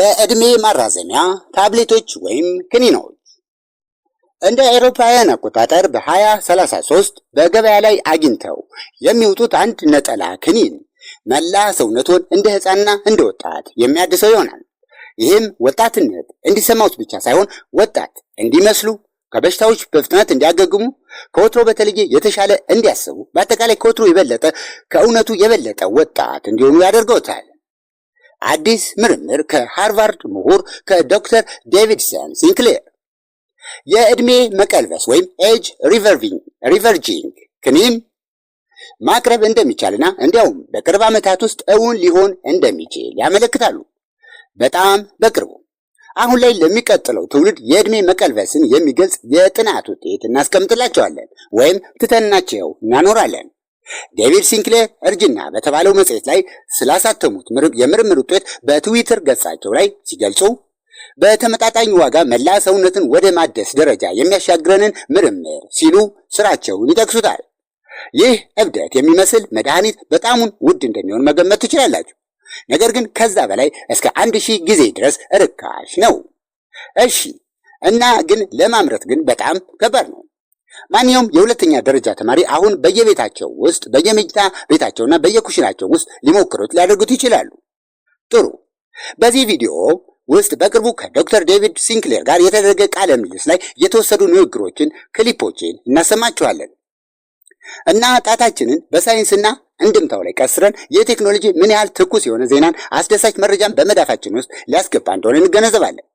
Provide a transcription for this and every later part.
የዕድሜ ማራዘሚያ ታብሌቶች ወይም ክኒኖች እንደ አውሮፓውያን አቆጣጠር በ2033 በገበያ ላይ አግኝተው የሚውጡት አንድ ነጠላ ክኒን መላ ሰውነቶን እንደ ሕፃንና እንደ ወጣት የሚያድሰው ይሆናል። ይህም ወጣትነት እንዲሰማዎት ብቻ ሳይሆን ወጣት እንዲመስሉ፣ ከበሽታዎች በፍጥነት እንዲያገግሙ፣ ከወትሮ በተለየ የተሻለ እንዲያስቡ፣ በአጠቃላይ ከወትሮ የበለጠ፣ ከእውነቱ የበለጠ ወጣት እንዲሆኑ ያደርገውታል። አዲስ ምርምር ከሃርቫርድ ምሁር ከዶክተር ዴቪድሰን ሲንክሌር የዕድሜ መቀልበስ ወይም age reversing ክኒን ማቅረብ እንደሚቻልና እንዲያውም በቅርብ ዓመታት ውስጥ እውን ሊሆን እንደሚችል ያመለክታሉ። በጣም በቅርቡ። አሁን ላይ ለሚቀጥለው ትውልድ የዕድሜ መቀልበስን የሚገልጽ የጥናት ውጤት እናስቀምጥላቸዋለን ወይም ትተናቸው እናኖራለን። ዴቪድ ሲንክሌር እርጅና በተባለው መጽሔት ላይ ስላሳተሙት የምርምር ውጤት በትዊተር ገጻቸው ላይ ሲገልጹ፣ በተመጣጣኝ ዋጋ መላ ሰውነትን ወደ ማደስ ደረጃ የሚያሻግረንን ምርምር ሲሉ ስራቸውን ይጠቅሱታል። ይህ እብደት የሚመስል መድኃኒት በጣሙን ውድ እንደሚሆን መገመት ትችላላችሁ። ነገር ግን ከዛ በላይ እስከ 1000 ጊዜ ድረስ ርካሽ ነው። እሺ፣ እና ግን ለማምረት ግን በጣም ከባድ ነው። ማንኛውም የሁለተኛ ደረጃ ተማሪ አሁን በየቤታቸው ውስጥ፣ በየመኝታ ቤታቸውና በየኩሽናቸው ውስጥ ሊሞክሩት፣ ሊያደርጉት ይችላሉ። ጥሩ። በዚህ ቪዲዮ ውስጥ በቅርቡ ከዶክተር ዴቪድ ሲንክሌር ጋር የተደረገ ቃለ ምልልስ ላይ የተወሰዱ ንግግሮችን፣ ክሊፖችን እናሰማችኋለን እና ጣታችንን በሳይንስና እንድምታው ላይ ቀስረን የቴክኖሎጂ ምን ያህል ትኩስ የሆነ ዜናን፣ አስደሳች መረጃን በመዳፋችን ውስጥ ሊያስገባ እንደሆነ እንገነዘባለን።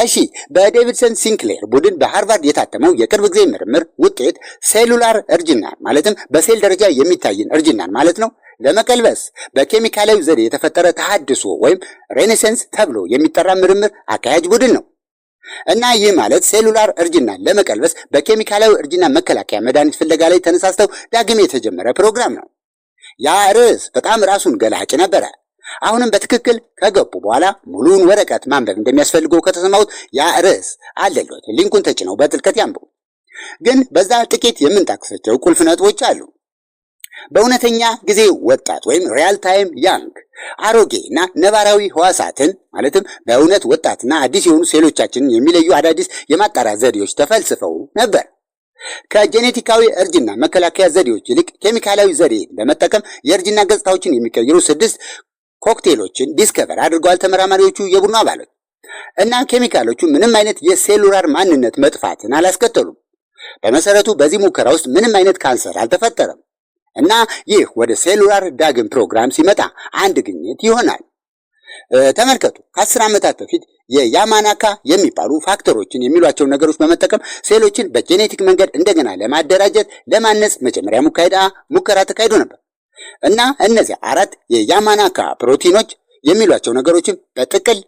እሺ፣ በዴቪድሰን ሲንክሌር ቡድን በሃርቫርድ የታተመው የቅርብ ጊዜ ምርምር ውጤት cellular እርጅናን፣ ማለትም በሴል ደረጃ የሚታይን እርጅናን ማለት ነው፣ ለመቀልበስ በኬሚካላዊ ዘዴ የተፈጠረ ተሃድሶ ወይም renaissance ተብሎ የሚጠራ ምርምር አካያጅ ቡድን ነው። እና ይህ ማለት cellular እርጅናን ለመቀልበስ በኬሚካላዊ እርጅና መከላከያ መድኃኒት ፍለጋ ላይ ተነሳስተው ዳግም የተጀመረ ፕሮግራም ነው። ያ ርዕስ በጣም ራሱን ገላጭ ነበረ። አሁንም በትክክል ከገቡ በኋላ ሙሉውን ወረቀት ማንበብ እንደሚያስፈልገው ከተሰማሁት ያ ርዕስ አለሎት፣ link ኡን ተጭነው በጥልቀት ያንብቡ። ግን በዛ ጥቂት የምንጠቅሳቸው ቁልፍ ነጥቦች አሉ። በእውነተኛ ጊዜ ወጣት ወይም real time young አሮጌ እና ነባራዊ ህዋሳትን፣ ማለትም በእውነት ወጣትና አዲስ የሆኑ ሴሎቻችንን የሚለዩ አዳዲስ የማጣሪያ ዘዴዎች ተፈልስፈው ነበር። ከጄኔቲካዊ እርጅና መከላከያ ዘዴዎች ይልቅ ኬሚካላዊ ዘዴ በመጠቀም የእርጅና ገጽታዎችን የሚቀይሩ ስድስት ኮክቴሎችን discover አድርገዋል ተመራማሪዎቹ፣ የቡድኑ አባሎች። እና ኬሚካሎቹ ምንም አይነት የ cellular ማንነት መጥፋትን አላስከተሉም። በመሰረቱ በዚህ ሙከራ ውስጥ ምንም አይነት ካንሰር አልተፈጠረም። እና ይህ ወደ cellular ዳግም ፕሮግራም ሲመጣ አንድ ግኝት ይሆናል። ተመልከቱ፣ ከ10 ዓመታት በፊት የያማናካ የሚባሉ factor ኦችን የሚሏቸው ነገሮች በመጠቀም ሴሎችን በ genetic መንገድ እንደገና ለማደራጀት፣ ለማነጽ መጀመሪያ ሙከራ ተካሂዶ ነበር። እና እነዚያ አራት የያማናካ ፕሮቲኖች የሚሏቸው ነገሮችን፣ በጥቅል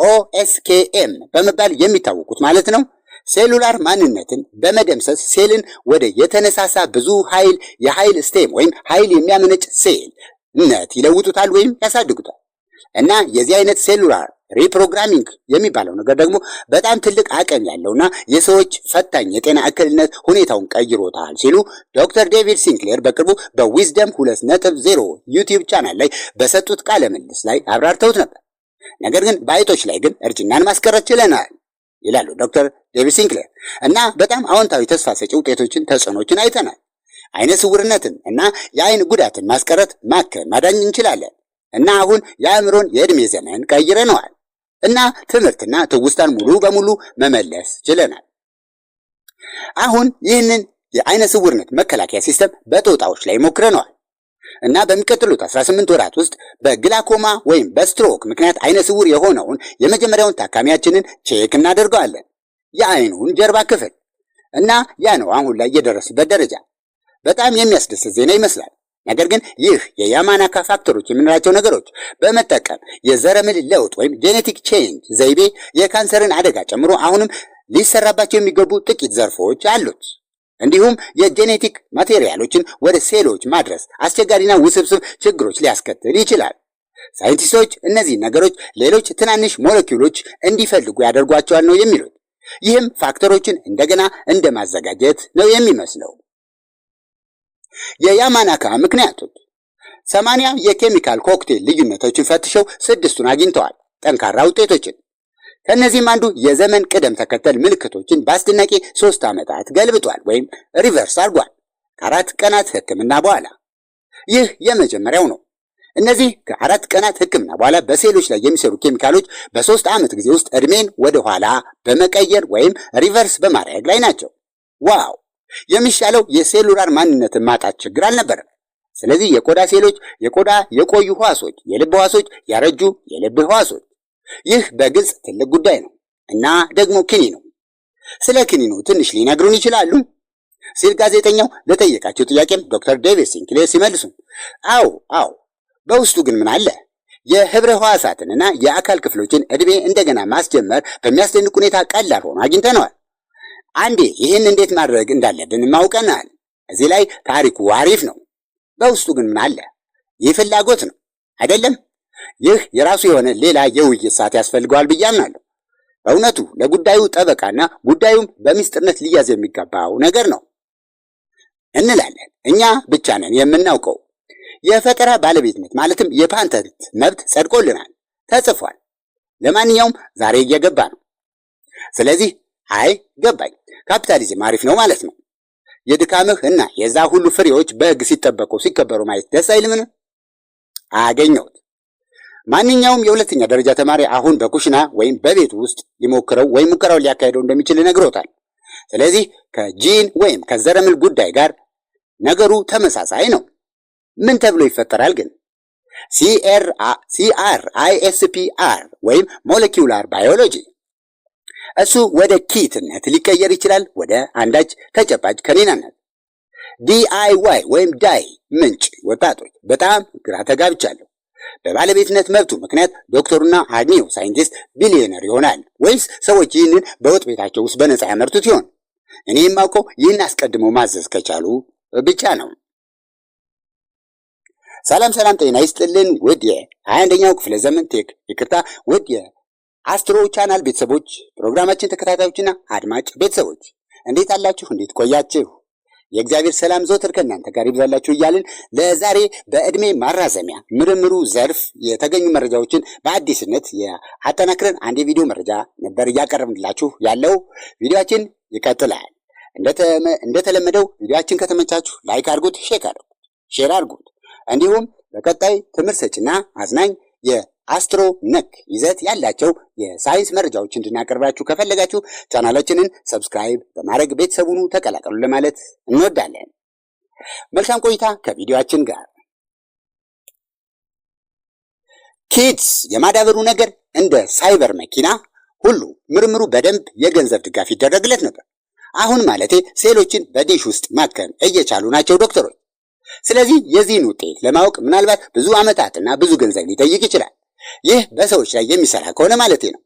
OSKM በመባል የሚታወቁት ማለት ነው፣ cellular ማንነትን በመደምሰስ ሴልን ወደ የተነሳሳ ብዙ ኃይል የኃይል stem ወይም ኃይል የሚያመነጭ ሴልነት ይለውጡታል ወይም ያሳድጉታል። እና የዚህ አይነት cellular reprogramming የሚባለው ነገር ደግሞ በጣም ትልቅ አቅም ያለውና የሰዎች ፈታኝ የጤና እክልነት ሁኔታውን ቀይሮታል ሲሉ ዶክተር ዴቪድ ሲንክሌር በቅርቡ በ Wisdom 2.0 YouTube channel ላይ በሰጡት ቃለ ምልልስ ላይ አብራርተውት ነበር። ነገር ግን በአይጦች ላይ ግን እርጅናን ማስቀረት ችለናል ይላሉ ዶክተር ዴቪድ ሲንክሌር፣ እና በጣም አዎንታዊ ተስፋ ሰጪ ውጤቶችን፣ ተጽዕኖችን አይተናል። አይነ ስውርነትን እና የአይን ጉዳትን ማስቀረት፣ ማከም፣ ማዳኝ እንችላለን እና አሁን የአእምሮን የዕድሜ ዘመን ቀይረነዋል እና ትምህርትና ትውስታን ሙሉ በሙሉ መመለስ ችለናል። አሁን ይህንን የአይነ ስውርነት መከላከያ system በጦጣዎች ላይ ሞክረነዋል እና በሚቀጥሉት 18 ወራት ውስጥ በግላኮማ ወይም በስትሮክ ምክንያት አይነ ስውር የሆነውን የመጀመሪያውን ታካሚያችንን check እናደርገዋለን፣ የአይኑን ጀርባ ክፍል። እና ያ ነው አሁን ላይ የደረስበት ደረጃ። በጣም የሚያስደስት ዜና ይመስላል። ነገር ግን ይህ የያማናካ factor ኦች የምንላቸው ነገሮች በመጠቀም የዘረመል ለውጥ ወይም genetic change ዘይቤ የካንሰርን አደጋ ጨምሮ አሁንም ሊሰራባቸው የሚገቡ ጥቂት ዘርፎች አሉት። እንዲሁም የ genetic material ኦችን ወደ ሴሎች ማድረስ አስቸጋሪና ውስብስብ ችግሮች ሊያስከትል ይችላል። ሳይንቲስቶች እነዚህ ነገሮች ሌሎች ትናንሽ ሞለኪውሎች እንዲፈልጉ ያደርጓቸዋል ነው የሚሉት። ይህም factor ኦችን እንደገና እንደማዘጋጀት ነው የሚመስለው። የያማናካ ምክንያቶች 80 የኬሚካል ኮክቴል ልዩነቶችን ፈትሸው ስድስቱን አግኝተዋል። ጠንካራ ውጤቶችን። ከእነዚህም አንዱ የዘመን ቅደም ተከተል ምልክቶችን በአስደናቂ 3 ዓመታት ገልብጧል ወይም reverse አድርጓል ከ4 ቀናት ሕክምና በኋላ። ይህ የመጀመሪያው ነው። እነዚህ ከ4 ቀናት ሕክምና በኋላ በሴሎች ላይ የሚሰሩ ኬሚካሎች በ3 ዓመት ጊዜ ውስጥ እድሜን ወደ ኋላ በመቀየር ወይም reverse በማድረግ ላይ ናቸው። Wow! የሚሻለው የ cellular ማንነትን ማጣት ችግር አልነበረም። ስለዚህ የቆዳ ሴሎች፣ የቆዳ የቆዩ ህዋሶች፣ የልብ ህዋሶች፣ ያረጁ የልብ ህዋሶች። ይህ በግልጽ ትልቅ ጉዳይ ነው እና ደግሞ ክኒኑ። ስለ ክኒኑ ትንሽ ሊነግሩን ይችላሉ? ሲል ጋዜጠኛው ለጠየቃቸው ጥያቄም ዶክተር ዴቪድ ሲንክሌር ሲመልሱ፣ አዎ፣ በውስጡ ግን ምን አለ? የህብረ ህዋሳትንና የአካል ክፍሎችን ዕድሜ እንደገና ማስጀመር በሚያስደንቅ ሁኔታ ቀላል ሆኖ አግኝተነዋል። አንዴ ይህን እንዴት ማድረግ እንዳለብን አውቀናል። እዚህ ላይ ታሪኩ አሪፍ ነው። በውስጡ ግን ምን አለ? ይህ ፍላጎት ነው አይደለም? ይህ የራሱ የሆነ ሌላ የውይይት ሰዓት ያስፈልገዋል ብዬ አምናለሁ። በእውነቱ ለጉዳዩ ጠበቃና ጉዳዩም በሚስጥርነት ሊያዝ የሚገባው ነገር ነው እንላለን። እኛ ብቻ ነን የምናውቀው። የፈጠራ ባለቤትነት ማለትም የፓተንት መብት ጸድቆልናል፣ ተጽፏል። ለማንኛውም ዛሬ እየገባ ነው። ስለዚህ አይ ገባኝ፣ ካፒታሊዝም አሪፍ ነው ማለት ነው። የድካምህ እና የዛ ሁሉ ፍሬዎች በሕግ ሲጠበቁ ሲከበሩ ማየት ደስ አይልምን? አገኘሁት። ማንኛውም የሁለተኛ ደረጃ ተማሪ አሁን በኩሽና ወይም በቤቱ ውስጥ ሊሞክረው ወይም ሙከራውን ሊያካሂደው እንደሚችል ነግሮታል። ስለዚህ ከጂን ወይም ከዘረመል ጉዳይ ጋር ነገሩ ተመሳሳይ ነው። ምን ተብሎ ይፈጠራል ግን? CRISPR ወይም molecular biology እሱ ወደ kit ነት ሊቀየር ይችላል፣ ወደ አንዳች ተጨባጭ ከኒናነት። DIY ወይም die ምንጭ። ወጣቶች፣ በጣም ግራ ተጋብቻለሁ። በባለቤትነት መብቱ ምክንያት ዶክተሩና አግኚው ሳይንቲስት ቢሊዮነር ይሆናል ወይስ ሰዎች ይህንን በወጥ ቤታቸው ውስጥ በነፃ ያመርቱት ይሆን? እኔ የማውቀው ይህን አስቀድመው ማዘዝ ከቻሉ ብቻ ነው። ሰላም ሰላም፣ ጤና ይስጥልን ውድ የ21ኛው ክፍለ ዘመን tech፣ ይቅርታ፣ ውድ የአስትሮ ቻናል ቤተሰቦች፣ ፕሮግራማችን ተከታታዮችና አድማጭ ቤተሰቦች እንዴት አላችሁ? እንዴት ቆያችሁ? የእግዚአብሔር ሰላም ዘወትር ከእናንተ ጋር ይብዛላችሁ እያልን ለዛሬ በዕድሜ ማራዘሚያ ምርምሩ ዘርፍ የተገኙ መረጃዎችን በአዲስነት አጠናክረን አንድ የቪዲዮ መረጃ ነበር እያቀረብንላችሁ ያለው። ቪዲዮአችን ይቀጥላል። እንደተለመደው ቪዲዮአችን ከተመቻችሁ like አድርጉት፣ share አድርጉት። እንዲሁም በቀጣይ ትምህርት ሰጪና አዝናኝ የ astro ነክ ይዘት ያላቸው የሳይንስ መረጃዎች እንድናቀርባችሁ ከፈለጋችሁ ቻናላችንን subscribe በማድረግ ቤተሰቡን ተቀላቀሉ ለማለት እንወዳለን። መልካም ቆይታ ከቪዲዮአችን ጋር። Kits የማዳበሩ ነገር እንደ cyber መኪና ሁሉ ምርምሩ በደንብ የገንዘብ ድጋፍ ይደረግለት ነበር። አሁን ማለቴ ሴሎችን በዲሽ ውስጥ ማከም እየቻሉ ናቸው ዶክተሮች። ስለዚህ የዚህን ውጤት ለማወቅ ምናልባት ብዙ ዓመታትና ብዙ ገንዘብ ሊጠይቅ ይችላል። ይህ በሰዎች ላይ የሚሰራ ከሆነ ማለቴ ነው።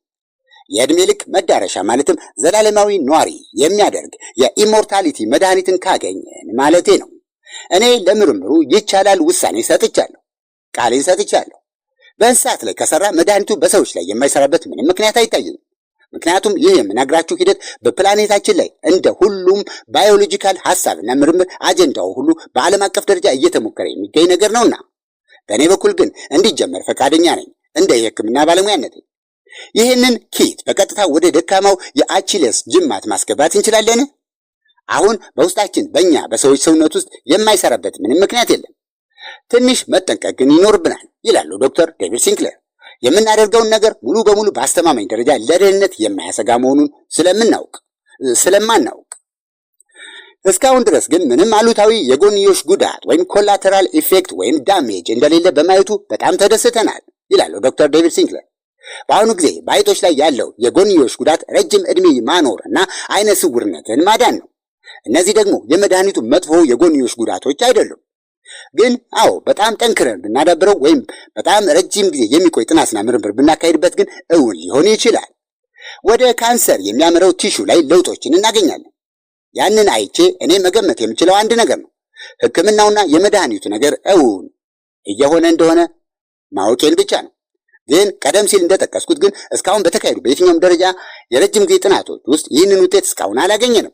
የዕድሜ ልክ መዳረሻ ማለትም ዘላለማዊ ኗሪ የሚያደርግ የ immortality መድኃኒትን ካገኘን ማለቴ ነው። እኔ ለምርምሩ ይቻላል ውሳኔ ሰጥቻለሁ፣ ቃሌን ሰጥቻለሁ። በእንስሳት ላይ ከሰራ መድኃኒቱ በሰዎች ላይ የማይሰራበት ምንም ምክንያት አይታይም። ምክንያቱም ይህ የምነግራችሁ ሂደት በፕላኔታችን ላይ እንደ ሁሉም biological ሐሳብና ምርምር አጀንዳው ሁሉ በዓለም አቀፍ ደረጃ እየተሞከረ የሚገኝ ነገር ነውና፣ በእኔ በኩል ግን እንዲጀመር ፈቃደኛ ነኝ እንደ የሕክምና ባለሙያነት። ይህንን kit በቀጥታ ወደ ደካማው የአቺለስ ጅማት ማስገባት እንችላለን። አሁን በውስጣችን በእኛ በሰዎች ሰውነት ውስጥ የማይሰራበት ምንም ምክንያት የለም። ትንሽ መጠንቀቅ ግን ይኖርብናል ይላሉ ዶክተር ዴቪድ ሲንክሌር። የምናደርገውን ነገር ሙሉ በሙሉ በአስተማማኝ ደረጃ ለደህንነት የማያሰጋ መሆኑን ስለማናውቅ። እስካሁን ድረስ ግን ምንም አሉታዊ የጎንዮሽ ጉዳት ወይም collateral effect ወይም damage እንደሌለ በማየቱ በጣም ተደስተናል ይላሉ ዶክተር ዴቪድ ሲንክለር። በአሁኑ ጊዜ በአይጦች ላይ ያለው የጎንዮሽ ጉዳት ረጅም ዕድሜ ማኖር እና አይነ ስውርነትን ማዳን ነው። እነዚህ ደግሞ የመድኃኒቱ መጥፎ የጎንዮሽ ጉዳቶች አይደሉም። ግን አዎ፣ በጣም ጠንክረን ብናዳብረው ወይም በጣም ረጅም ጊዜ የሚቆይ ጥናትና ምርምር ብናካሄድበት ግን እውን ሊሆን ይችላል። ወደ ካንሰር የሚያመራው tissue ላይ ለውጦችን እናገኛለን። ያንን አይቼ እኔ መገመት የምችለው አንድ ነገር ነው። ሕክምናውና የመድኃኒቱ ነገር እውን እየሆነ እንደሆነ ማወቄን ብቻ ነው። ግን ቀደም ሲል እንደጠቀስኩት ግን እስካሁን በተካሄዱ በየትኛውም ደረጃ የረጅም ጊዜ ጥናቶች ውስጥ ይህንን ውጤት እስካሁን አላገኘንም።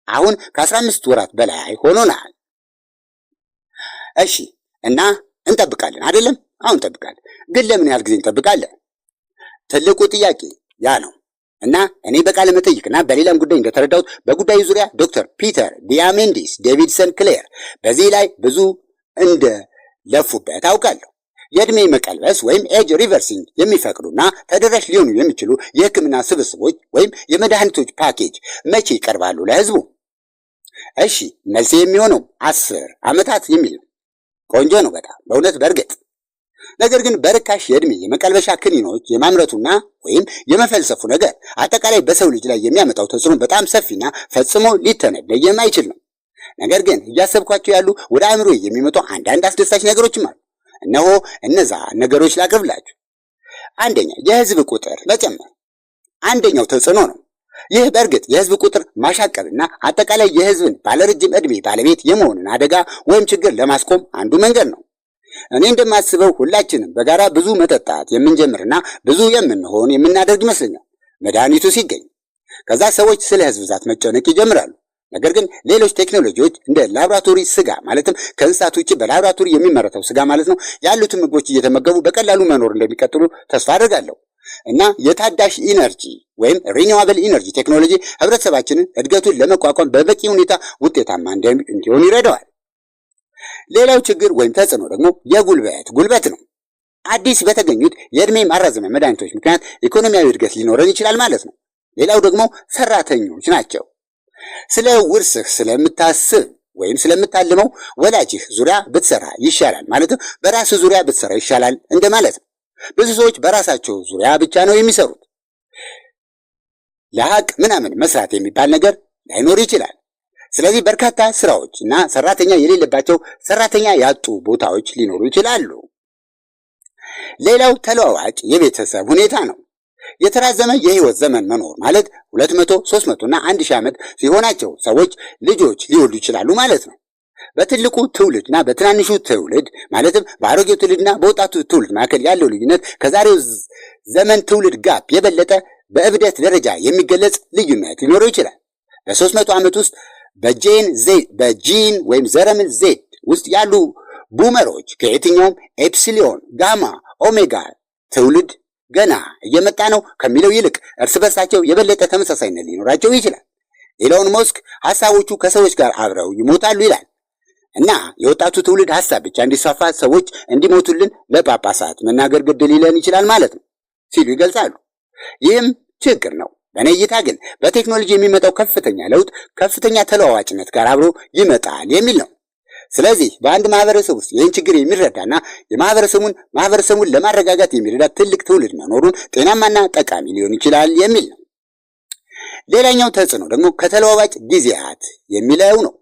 አሁን ከ15 ወራት በላይ ሆኖናል። እሺ፣ እና እንጠብቃለን አይደለም? አሁን እንጠብቃለን። ግን ለምን ያህል ጊዜ እንጠብቃለን? ትልቁ ጥያቄ ያ ነው። እና እኔ በቃለ መጠይቅና በሌላም ጉዳይ እንደተረዳሁት በጉዳዩ ዙሪያ ዶክተር ፒተር ዲያሜንዲስ፣ ዴቪድሰን ክሌር በዚህ ላይ ብዙ እንደለፉበት አውቃለሁ። የዕድሜ መቀልበስ ወይም age reversing የሚፈቅዱና ተደራሽ ሊሆኑ የሚችሉ የሕክምና ስብስቦች ወይም የመድኃኒቶች ፓኬጅ መቼ ይቀርባሉ ለህዝቡ? እሺ፣ መልሴ የሚሆነው 10 ዓመታት የሚል ነው። ቆንጆ ነው በጣም በእውነት በእርግጥ። ነገር ግን በርካሽ የዕድሜ የመቀልበሻ ክኒኖች የማምረቱና ወይም የመፈልሰፉ ነገር አጠቃላይ በሰው ልጅ ላይ የሚያመጣው ተጽዕኖ በጣም ሰፊና ፈጽሞ ሊተነበይ የማይችል ነው። ነገር ግን እያሰብኳቸው ያሉ ወደ አእምሮ የሚመጡ አንዳንድ አስደሳች ነገሮችም አሉ። እነሆ እነዛ ነገሮች ላቅርብላችሁ። አንደኛ፣ የህዝብ ቁጥር መጨመር አንደኛው ተጽዕኖ ነው። ይህ በእርግጥ የህዝብ ቁጥር ማሻቀብና አጠቃላይ የህዝብን ባለረጅም ዕድሜ ባለቤት የመሆንን አደጋ ወይም ችግር ለማስቆም አንዱ መንገድ ነው። እኔ እንደማስበው ሁላችንም በጋራ ብዙ መጠጣት የምንጀምርና ብዙ የምንሆን የምናደርግ ይመስለኛል መድኃኒቱ ሲገኝ። ከዛ ሰዎች ስለ ህዝብ ብዛት መጨነቅ ይጀምራሉ። ነገር ግን ሌሎች ቴክኖሎጂዎች እንደ ላብራቶሪ ስጋ፣ ማለትም ከእንስሳት ውጭ በላብራቶሪ የሚመረተው ስጋ ማለት ነው፣ ያሉትን ምግቦች እየተመገቡ በቀላሉ መኖር እንደሚቀጥሉ ተስፋ አድርጋለሁ። እና የታዳሽ energy ወይም renewable energy ቴክኖሎጂ ህብረተሰባችንን እድገቱን ለመቋቋም በበቂ ሁኔታ ውጤታማ እንዲሆን ይረዳዋል። ሌላው ችግር ወይም ተጽዕኖ ደግሞ የጉልበት ጉልበት ነው። አዲስ በተገኙት የእድሜ ማራዘሚያ መድኃኒቶች ምክንያት ኢኮኖሚያዊ እድገት ሊኖረን ይችላል ማለት ነው። ሌላው ደግሞ ሰራተኞች ናቸው። ስለ ውርስህ ስለምታስብ ወይም ስለምታልመው ወላጅህ ዙሪያ ብትሰራ ይሻላል፣ ማለትም በራስህ ዙሪያ ብትሰራ ይሻላል እንደማለት ነው። ብዙ ሰዎች በራሳቸው ዙሪያ ብቻ ነው የሚሰሩት። ለሀቅ ምናምን መስራት የሚባል ነገር ላይኖር ይችላል። ስለዚህ በርካታ ስራዎች እና ሰራተኛ የሌለባቸው፣ ሰራተኛ ያጡ ቦታዎች ሊኖሩ ይችላሉ። ሌላው ተለዋዋጭ የቤተሰብ ሁኔታ ነው። የተራዘመ የህይወት ዘመን መኖር ማለት 200፣ 300 እና 1000 ዓመት ሲሆናቸው ሰዎች ልጆች ሊወልዱ ይችላሉ ማለት ነው። በትልቁ ትውልድና በትናንሹ ትውልድ፣ ማለትም በአሮጌው ትውልድና በወጣቱ ትውልድ መካከል ያለው ልዩነት ከዛሬው ዘመን ትውልድ gap የበለጠ በእብደት ደረጃ የሚገለጽ ልዩነት ሊኖረው ይችላል። በ300 ዓመት ውስጥ በ Gen Z፣ በ Gen ወይም ዘረመል Z ውስጥ ያሉ boomer ኦች ከየትኛውም epsilon፣ gamma፣ omega ትውልድ ገና እየመጣ ነው ከሚለው ይልቅ እርስ በርሳቸው የበለጠ ተመሳሳይነት ሊኖራቸው ይችላል። ኢሎን መስክ ሐሳቦቹ ከሰዎች ጋር አብረው ይሞታሉ ይላል እና የወጣቱ ትውልድ ሐሳብ ብቻ እንዲስፋፋ ሰዎች እንዲሞቱልን ለጳጳሳት መናገር ግድ ሊለን ይችላል ማለት ነው ሲሉ ይገልጻሉ። ይህም ችግር ነው። በእኔ እይታ ግን በቴክኖሎጂ የሚመጣው ከፍተኛ ለውጥ ከፍተኛ ተለዋዋጭነት ጋር አብሮ ይመጣል የሚል ነው። ስለዚህ በአንድ ማህበረሰብ ውስጥ ይህን ችግር የሚረዳና የማህበረሰቡን ማህበረሰቡን ለማረጋጋት የሚረዳ ትልቅ ትውልድ መኖሩን ጤናማና ጠቃሚ ሊሆን ይችላል የሚል ነው። ሌላኛው ተጽዕኖ ደግሞ ከተለዋዋጭ ጊዜያት የሚለው ነው።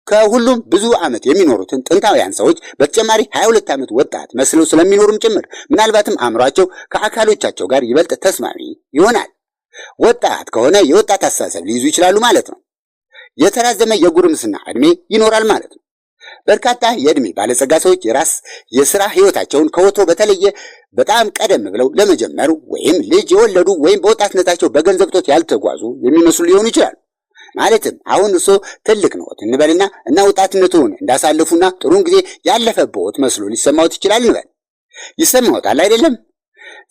ከሁሉም ብዙ ዓመት የሚኖሩትን ጥንታውያን ሰዎች በተጨማሪ 22 ዓመት ወጣት መስለው ስለሚኖሩም ጭምር ምናልባትም አእምሯቸው ከአካሎቻቸው ጋር ይበልጥ ተስማሚ ይሆናል። ወጣት ከሆነ የወጣት አስተሳሰብ ሊይዙ ይችላሉ ማለት ነው። የተራዘመ የጉርምስና ዕድሜ ይኖራል ማለት ነው። በርካታ የዕድሜ ባለጸጋ ሰዎች የራስ የስራ ህይወታቸውን ከወትሮ በተለየ በጣም ቀደም ብለው ለመጀመር ወይም ልጅ የወለዱ ወይም በወጣትነታቸው በገንዘብ እጦት ያልተጓዙ የሚመስሉ ሊሆኑ ይችላሉ። ማለትም አሁን እርስዎ ትልቅ ነዎት እንበልና እና ወጣትነቱን እንዳሳለፉና ጥሩን ጊዜ ያለፈቦት መስሎ ሊሰማዎት ይችላል እንበል። ይሰማዎታል አይደለም?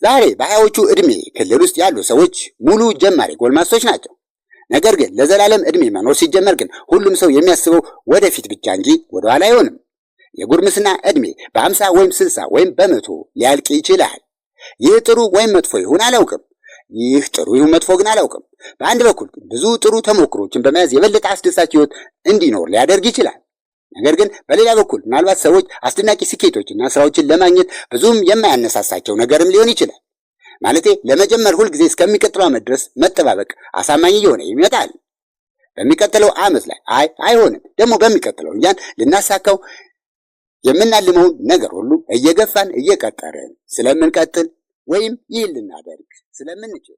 ዛሬ በ20ዎቹ ዕድሜ ክልል ውስጥ ያሉ ሰዎች ሙሉ ጀማሪ ጎልማሶች ናቸው። ነገር ግን ለዘላለም ዕድሜ መኖር ሲጀመር ግን ሁሉም ሰው የሚያስበው ወደፊት ብቻ እንጂ ወደኋላ አይሆንም። የጉርምስና ዕድሜ በ50 ወይም 60 ወይም በ100 ሊያልቅ ይችላል። ይህ ጥሩ ወይም መጥፎ ይሁን አላውቅም። ይህ ጥሩ ይሁን መጥፎ ግን አላውቅም። በአንድ በኩል ብዙ ጥሩ ተሞክሮችን በመያዝ የበለጠ አስደሳች ሕይወት እንዲኖር ሊያደርግ ይችላል። ነገር ግን በሌላ በኩል ምናልባት ሰዎች አስደናቂ ስኬቶችና ስራዎችን ለማግኘት ብዙም የማያነሳሳቸው ነገርም ሊሆን ይችላል። ማለቴ ለመጀመር ሁልጊዜ እስከሚቀጥለው ዓመት ድረስ መጠባበቅ አሳማኝ እየሆነ ይመጣል። በሚቀጥለው ዓመት ላይ አይ አይሆንም፣ ደግሞ በሚቀጥለው እኛን ልናሳካው የምናልመውን ነገር ሁሉ እየገፋን እየቀጠርን ስለምንቀጥል ወይም ይህን ልናደርግ ስለምንችል።